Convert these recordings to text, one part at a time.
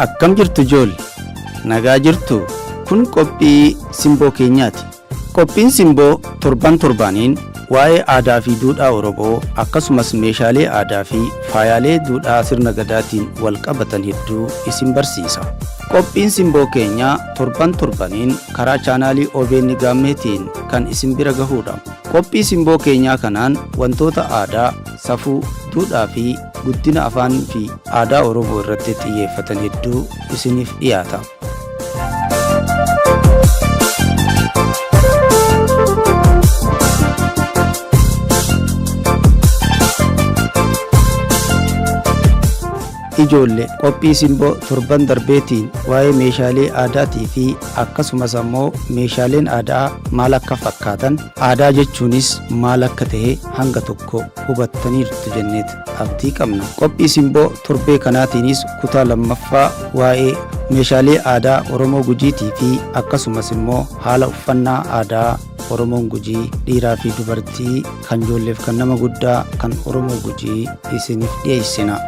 Akkam jirtu ijoolle? Nagaa jirtu? Kun qophii simboo keenyaati. Qophiin simboo torban torbaaniin waa'ee aadaa fi duudhaa Oromoo akkasumas meeshaalee aadaa fi faayaalee duudhaa sirna gadaatiin wal qabatan hedduu isin barsiisa. Qophiin simboo keenyaa torban torbaniin karaa chaanaalii OBN Gaammeetiin kan isin bira gahuudha. Qophii simboo keenyaa kanaan wantoota aadaa, safuu, duudhaa fi guddina afaan fi aadaa Oromoo irratti xiyyeeffatan hedduu isiniif dhiyaata. Ijoolle qophii simboo torban darbeetiin waa'ee meeshaalee aadaatii fi akkasumas ammoo meeshaaleen aadaa maal akka fakkaatan aadaa jechuunis maal akka ta'e hanga tokko hubattaniirtu jenneet abdii qabna. Qophii simboo torbee kanaatiinis kutaa lammaffaa waa'ee meeshaalee aadaa Oromoo Gujiitii fi akkasumas immoo haala uffannaa aadaa Oromoon Gujii dhiiraa fi dubartii kan ijoolleef kan nama guddaa kan Oromoo Gujii isiniif dhiyeessina.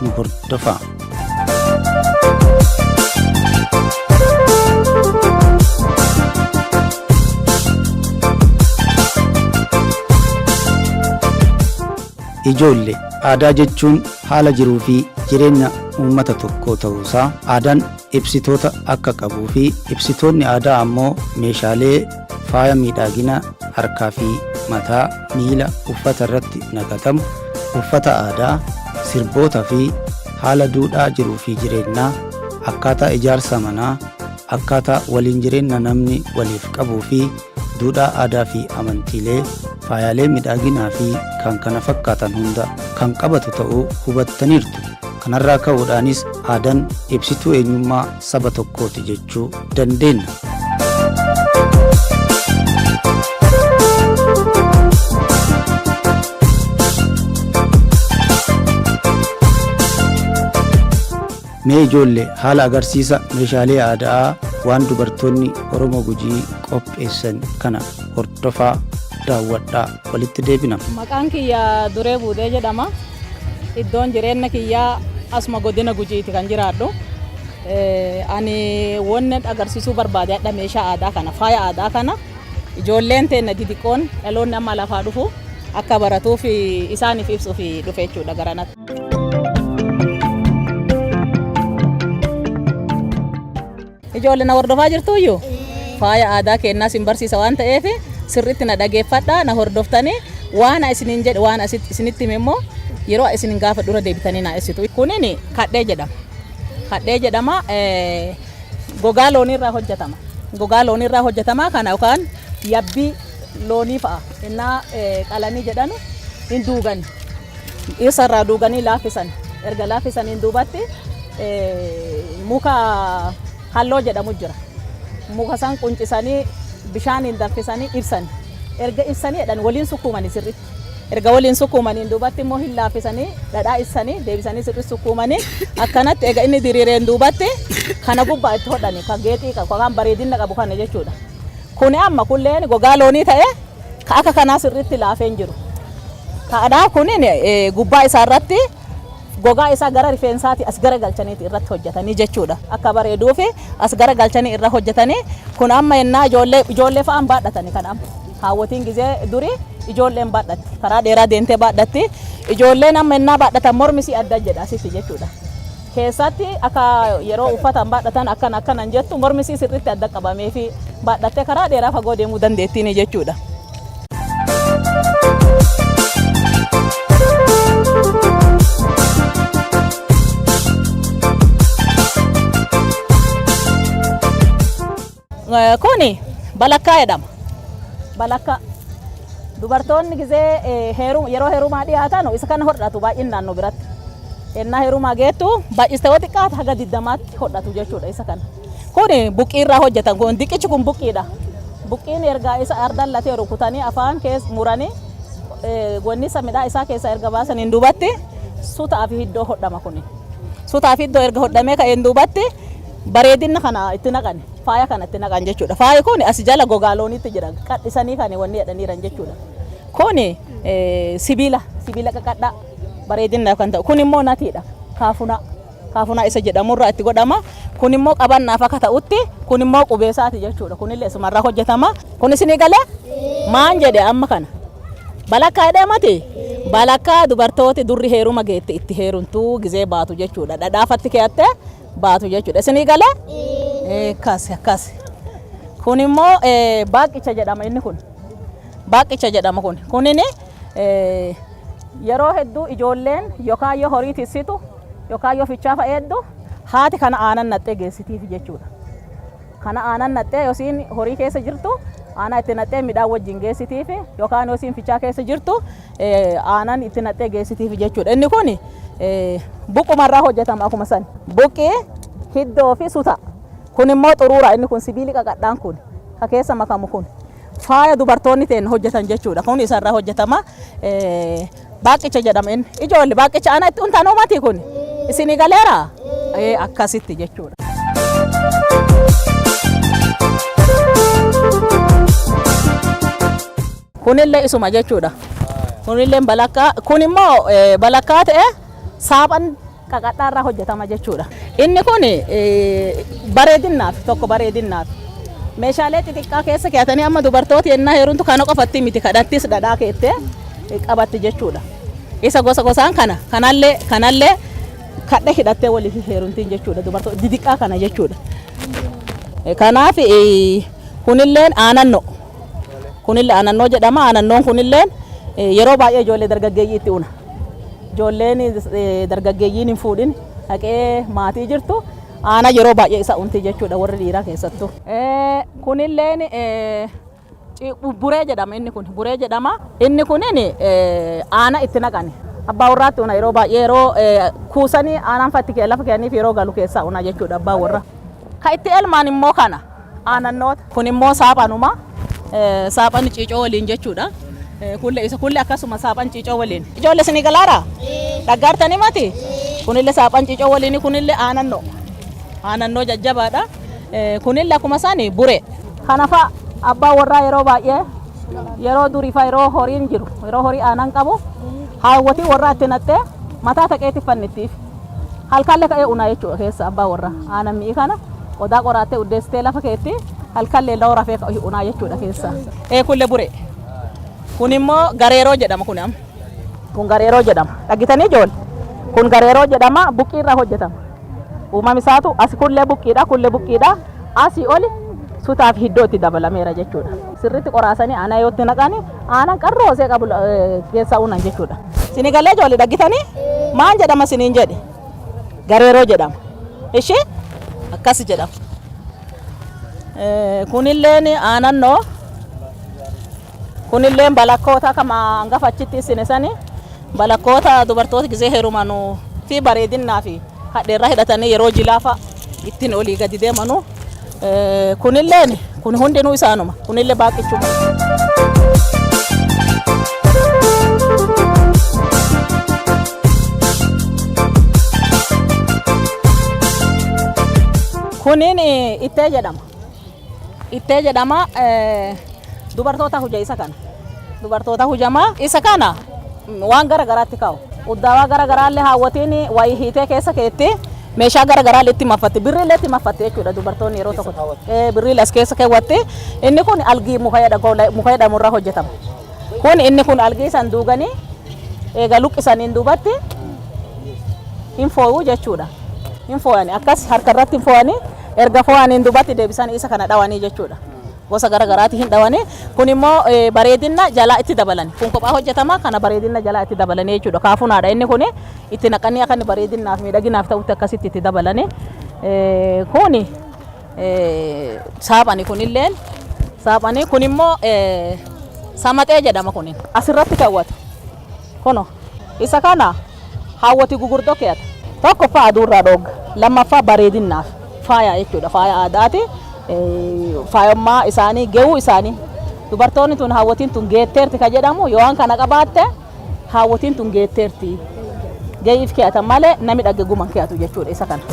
Nu hordofaa. Ijoolle aadaa jechuun haala jiruu fi jireenya uummata tokkoo ta'uusaa aadaan ibsitoota akka qabuu fi ibsitoonni aadaa ammoo meeshaalee faaya miidhaagina harkaa fi mataa, miila, uffata irratti naqatamu, uffata aadaa, sirboota fi haala duudhaa jiruu fi jireenyaa, akkaataa ijaarsa manaa, akkaataa waliin jireenya namni waliif qabuu fi duudhaa aadaa fi amantiilee, faayaalee midhaaginaa fi kan kana fakkaatan hunda kan qabatu ta'uu hubattaniirtu. Kanarraa ka'uudhaanis aadaan ibsituu eenyummaa saba tokkooti jechuu dandeenya. Mee ijoolle haala agarsiisa meeshaalee aadaa waan dubartoonni Oromoo Gujii qopheessan kana hordofaa daawwadhaa walitti deebina. Maqaan kiyya Duree Buudee jedhama. Iddoon jireenya kiyyaa asuma godina Gujiiti kan jiraadhu. Ani wanni agarsiisuu barbaade hadha meeshaa aadaa kana faaya aadaa kana ijoolleen teenna didiqqoon dhaloonni amma lafaa dhufu akka baratuuf isaaniif ibsuuf dhufe jechuudha garanatti. Ijoollee na hordofaa jirtuyyuu faaya aadaa keenyaa isin barsiisa waan ta'eef sirriitti na dhageeffadhaa na hordoftanii waan isiniin jedhe waan isinitti hime immoo yeroo isin gaafa dura deebitanii na ibsitu. Kunin kadhee jedhama. Kadhee jedhama gogaa looniirraa hojjetama. Gogaa looniirraa hojjetama kana yookaan yabbii loonii fa'a innaa qalanii jedhanu hin duugan. Isarraa duuganii laaffisan. Erga laaffisaniin duubatti muka halloo jedhamu jira. Muka san quncisanii bishaaniin danfisanii ibsan. Erga ibsanii jedhan waliin sukkuumanii sirriitti. Erga waliin sukkuumaniin duubatti immoo hin laaffisanii dhadhaa ibsanii deebisanii sirriitti sukkuumanii akkanatti erga inni diriireen duubatti kana gubbaa itti hodhani kan geexii qabu kan bareedina qabu kana jechuudha. Kuni amma kulleen gogaa loonii ta'ee ka akka kanaa sirriitti laafee hin jiru. Kadhaa kunin gubbaa isaa irratti gogaa isaa gara rifeensaati as gara galchaniiti irratti hojjetanii jechuudha. Akka bareeduufi as gara galchanii irra hojjetanii kun amma yennaa ijoollee ijoollee fa'aan baadhatani kan amma. Haawwotiin gizee durii ijoolleen baadhatti. Karaa dheeraa deemtee baadhatti. Ijoolleen amma yennaa baadhatan mormi isii adda jedha asitti jechuudha. Keessatti akka yeroo uffatan baadhatan akkana akkanan jettu mormi isii sirriitti adda qabamee fi baadhattee karaa dheeraa fagoo deemuu dandeettiin jechuudha. Kuni balakkaa jedhama. Balakkaa. Dubartoonni gizee yeroo heerumaa dhiyaatan isa kana hodhatu baay'inaan nu biratti. Ennaa heerumaa geettu baay'iste yoo xiqqaate haga 20tti hodhatu jechuudha isa kana. Kuni buqqii irraa hojjetan kun diqichi kun buqqiidha. Buqqiin erga isa ardallatee rukutanii afaan keessa muranii wanni isa midhaa isaa keessa erga baasaniin duubatti sutaa fi hiddoo hodhama kuni. Sutaa fi hiddoo erga hodhamee ka'een duubatti bareedina kana itti naqan faaya kana itti naqan jechuudha. Faayi kun as jala gogaa looniitti jira qadhisanii kan wanni jedhaniiran jechuudha. Kuni sibiila sibiila qaqadhaa bareedina kan ta'u kun immoo natiidha kaafuna. Kaafunaa isa jedhamurraa itti godhama. Kun immoo qabannaaf akka ta'utti kun immoo qubeessaati jechuudha. Kunillee isumarraa hojjetama. Kun isinii galee? Maan jedhe amma kana? Balakkaa jedhee mati? Balakkaa dubartooti durri heeruma geette itti heerumtuu gizee baatu jechuudha. Dhadhaafatti keeyattee baatu jechuudha. Isinii galee? Akkas akkas. Kun immoo baaqqicha jedhama inni kun. Baaqqicha jedhama kun. Kunini yeroo hedduu ijoolleen yookaan yoo horii tissitu yookaan yoo fichaa fa'a hedduu haati kana aanan naqxee geessitiif jechuudha. Kana aanan naqxee yosiin horii keessa jirtu aanaa itti naqxee midhaan wajjin geessitiif yookaan yosiin fichaa keessa jirtu aanan itti naqxee geessitiif jechuudha. Inni kun buqqumarraa hojjetama akkuma san. Buqqii, hiddoo fi suta. Kun immoo xuruura inni kun sibiilli qaqadhaan kun ka keessa makamu kun. Faaya dubartoonni ta'een hojjetan jechuudha. Kun isarraa hojjetama. Baaqqicha jedhama inni. Ijoolli baaqqicha ana itti untaan uumati kun. Isinii galeera? Akkasitti jechuudha. Kunillee isuma jechuudha. Kunillee balakkaa. Kun immoo balakkaa ta'e saaphan qaqadhaarraa hojjetama jechuudha. Inni kun bareedinnaaf tokko bareedinnaaf. Meeshaalee xixiqqaa keessa keeyatanii amma dubartooti yennaa heerumtu kana qofatti miti kadhattis dhadhaa keettee qabatti jechuudha. Isa gosa gosaan kana kanallee kanallee kadhe hidhattee waliif heerumtiin jechuudha dubartoota didiqqaa kana jechuudha. Kanaaf kunilleen aanannoo. Kunillee aanannoo jedhama. Aanannoon kunilleen yeroo baay'ee ijoollee dargaggeeyyii itti una. Ijoolleen dargaggeeyyiin hin fuudhin haqee maatii jirtu aana yeroo baay'ee isa unti jechuudha warri dhiiraa keessattuu. Kunilleen buree jedhama inni kun buree jedhama. Inni kunin aana itti naqani. Abbaa warraatti una yeroo baay'ee yeroo kuusanii aanaan fatti lafa kennaniif yeroo galu keessaa una jechuudha abbaa warra. Ka itti elmaan immoo kana aanannoota. Kun immoo saaphanuma. Saaphan ciicoo waliin jechuudha. Kulle isa kulle akkasuma saaphan ciicoo waliin. Ijoollee isinii galaara? Dhaggaartanii mati? Kunillee saaphan ciicoo waliin kunillee aanannoo. Aanannoo jajjabaadha. Kunillee akkuma isaanii buree. Kana fa'a abbaa warraa yeroo baay'ee yeroo durii fa'a yeroo horiin jiru yeroo horii aanan qabu haawwatii warraa itti naqxee mataa taqeetti fannittiif. Halkanlee ka'ee unaa jechuudha keessa abbaa warraa aanan mi'i kana qodaa qoraattee uddeessitee lafa keetti halkanlee loo rafee ka'u unaa jechuudha keessa. Kunillee buree. Kun immoo gareeroo jedhama kun amma. Kun gareeroo jedhama. Dhaggitanii ijoollee? Kun gareeroo jedhama buqqii irraa hojjetama. Uumama isaatu asi kullee buqqiidha kullee buqqiidha asii oli sutaaf hiddoo itti dabalameera jechuudha. Sirriitti qoraasanii aanaa yoo itti naqani aanan qarroo osee qabu keessaa unan jechuudha. Isinii galee ijoollee dhaggitanii maal jedhama isiniin jedhe? Gareeroo jedhama. Ishii akkas jedhama. Kunilleen aanannoo kunilleen balakkoota kama hangafa achitti isine sani balakkoota dubartoota gizee heerumanu fi bareedinnaa fi hadheerraa hidhatanii yeroo jilaafa ittiin olii gadi deemanu. Kunilleen kun hundinuu isaanuma kunillee baaqqichuma. Kunin ittee jedhama. Ittee jedhama dubartoota huja isa kana. Dubartoota hujamaa isa kana waan gara garaatti kaa'u. Uddaawaa gara garaallee haawwatiin wayii hiitee keessa keetti meeshaa gara garaallee itti maffatti. Birriillee itti maffatti jechuudha dubartoonni yeroo tokko. Birriillee as keessa keewwatti. Inni kun algii muka jedhamu irraa hojjetama. Kun inni kun algii san duuganii eega luqqisaniin duubatti hin foo'u jechuudha. Hin foo'ani akkas harka irratti hin foo'ani erga foo'aniin duubatti deebisanii isa kana dhawanii jechuudha. Gosa gara garaati hin dhawanii kun immoo bareedina jalaa itti dabalan kun kophaa hojjetama kana bareedina jalaa itti dabalanii jechuudha. Kaafunaadha inni kun itti naqanii akka inni bareedinaaf miidhaginaaf ta'utti akkasitti itti dabalanii kun saaphani kunilleen saaphani kun immoo samaxee jedhama kunin asirratti kaawwatu kuno isa kana haawwati gugurdoo keeyata. Tokkoffaa aduurraa dhoogga lammaffaa bareedinaaf faaya jechuudha faaya aadaati faayummaa isaanii gahuu isaanii dubartoonni tun haawwatiin tun geetteerti ka jedhamu yoo waan kana qabaatte haawwatiin tun geetteerti gahiif keeyatan malee nami dhagge guman keeyatu jechuudha isa kana.